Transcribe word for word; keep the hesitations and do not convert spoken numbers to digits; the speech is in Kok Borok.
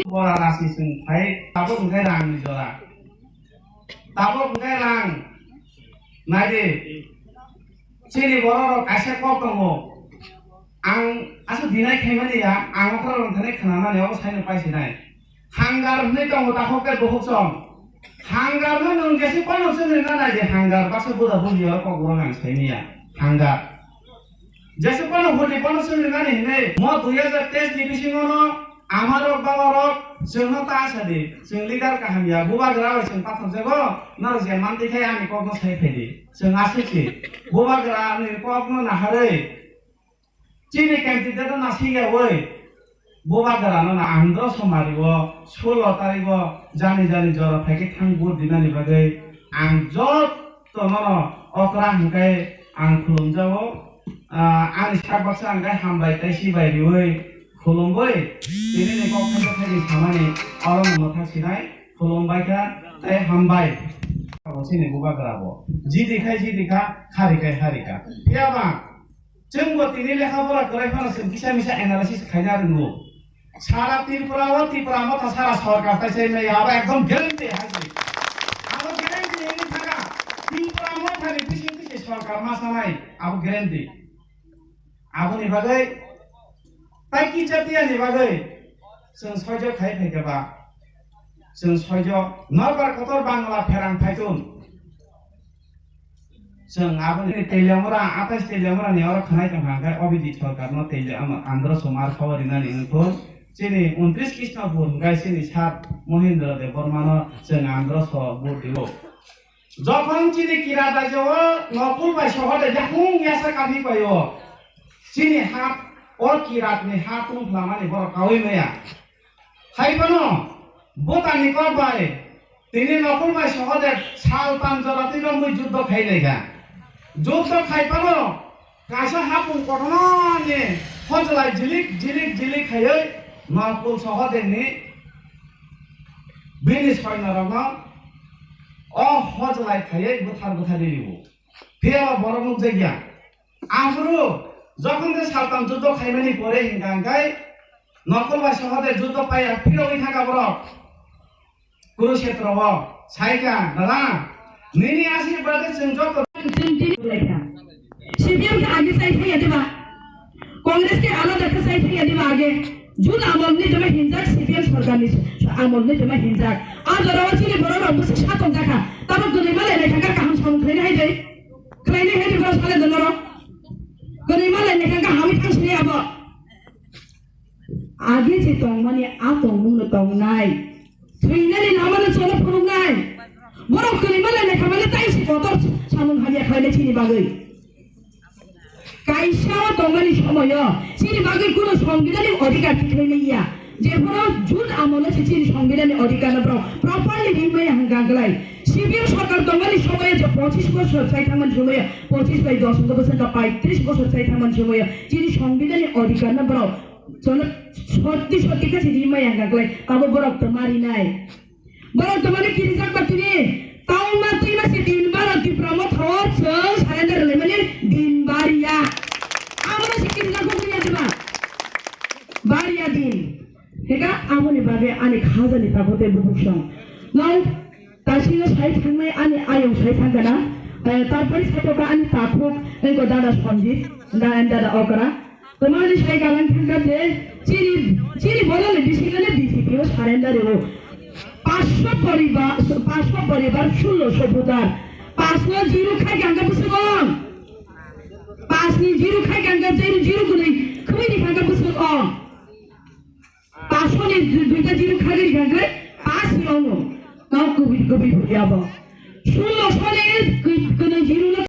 Bora rasi chwng phai, tabuk hwnkhe rangni jora. Tabuk hwnkhe rang. Naidi. Chini bororok kaisa kok tongo. Ang aswk dinai khaimani ya, ang okra rwngthani khwnamani obo saino paisinai. Hangar hwnwi tongo takhuk tei bukhuk song. Hangar no nwng jesi pono chwng rwna nai di hangar baksa buda buji oro kok borok ang saimanya. Hangar. Jesi pono hodi pono chwng rwna ni hinwi mo dui hajar teis ni bisingo no amarok babarok chwngno ta sa di. Chwng leader kaham ya. Bubagra bai chwng pathor jago. Norok je manti khai ani kok no sai phai di. Chwng aswk si. Bubagra ni kok no naharwi. Chini candidate no nasikyawi bubagrano na andro somari o sulo tarigo jani jani jora phaikhe thang vote dinani bagwi ang jotono okra hwnkhe ang khulumjago. Ah, ani sak baksa hwnkhe hambai tei sibai riwi khulumwi tini ni kok khaisa khaini samani oro mwthak sinai khulumbaikha tei hambai. Chini bubagra bo jidi khai jidi kha, khari khai hari kha. Phiyaba Chwngbo tini lekha pora kwrwi phano chwng kisa misa analysis khaina rwngo. Sara Tripura o Tipra Motha sara sorkar tai sai maya abo ekdom guarantee hai se. Abo guarantee ini thaka Tipra Motha ni bising bising sorkar ma sanai abo guarantee. Aboni bagwi tai kicha tiya ni bagwi chwng soijo khai phaikha ba chwng soijo norbar kotor Bangla pherang phaitun. Chwng aboni Teliamura, athais Teliamura ni oro khwnai tongkha, hwnkhe Abhijit Sarkarno Teliamura andro somar khawa rinani wngkhu. Chini untris Krishnapur hwnkhe chini sir Mohindra Debbarmano chwng andro so vote rio. Jokhon chini Kirat rajyo o Nokul bai sohor de yakung yasa kathi paio. Chini ha, o Kirat ni ha tungphlamani borok kaui maya. Hai phano Bhutan ni kok bai tini Nokul bai Sohodev sal panjora twi romwi juddo khai lai kha. Juddo khai phano kaisa hapung kotorma ni hojlai jilik jilik jilik khaiwi Nokul Sohodev ni bini soino rokno o hojlai khaiwi buthar buthar ri rio. Phiya borok nukjakya. Aphuru jokhon khe saltam juddo khaimani pore hingka hingkai Nokol bai Sohodev juddo paiya phirogwi thangkha borok Kurukshetra o. Saikha, dada, nini ashirbad de chwng joto. C P M khe age chai thaya diba? Congress khe alada khe chai thaya diba age? Jun amol ni tama hinjak C P M sorkar ni amol ni tama hinjak. A jora o chini borok rok bwswk satong jakha. Tamo gwnwi malai nai thangkha kaham samung khlaina hai de. Khlainai hai de borok sale dono rok. Gwnwi malai nai thangkha hamwi thang sini abo. Age je tongmani a tongmung no tongnai. Thwinani lama no cholo phunuknai. Borok gwnwi malai nai khamani tai se kotor samung hamya khlainai chini bagwi. Kaisa o tongmani somoyo chini bagwi kuno songbidanni odhikar tikhlai manya. Jephuru jun amolo se chini songbidanni odhikar no borok properly rimaya hwnkha glai. C P M sorkar tongmani somoyo je pochis bosor chai thangmani somoyo, pochis bai dos hwnkha bwswk kha paitris bosor chai thangmani somoyo chini songbidanni odhikar no borok jono sotti sotti khe se rimaya hwnkha glai. Abo borok to marinai. Borok tongmani kirijak ba tini, tauma twi mase din baro Tipra Motha o chwng surrender rwlaimani din bariya. Amo se kirijak bo wngya diba? Bariya din. Heka amoni bagwi ani khajani takhuk tei bukhuk song. Nang tasino sai thangnai ani ayong sai thangkana. Eh, tarpore sai tongkha ani takhuk, eh, ko dada Sanjit, da-, dada Okra. Tamani sai kalang thangkha je chini, chini borok ni bisingo le B J P o surrender rwo. Paanch sho poribar, paanch sho poribar, sullo sho voter. Paanch no zero khai khe hwnkhe bwswk ong? Paanch ni zero khai khe hwnkhe zero, zero gwnwi khwmwi ni hwnkhe bwswk ong? Paanch sho ni du-, duita zero khai khe hwnkhe paanch ni ong. Tamo kubui, kubui phuya bo. Sullo sho ni gwnwi zero no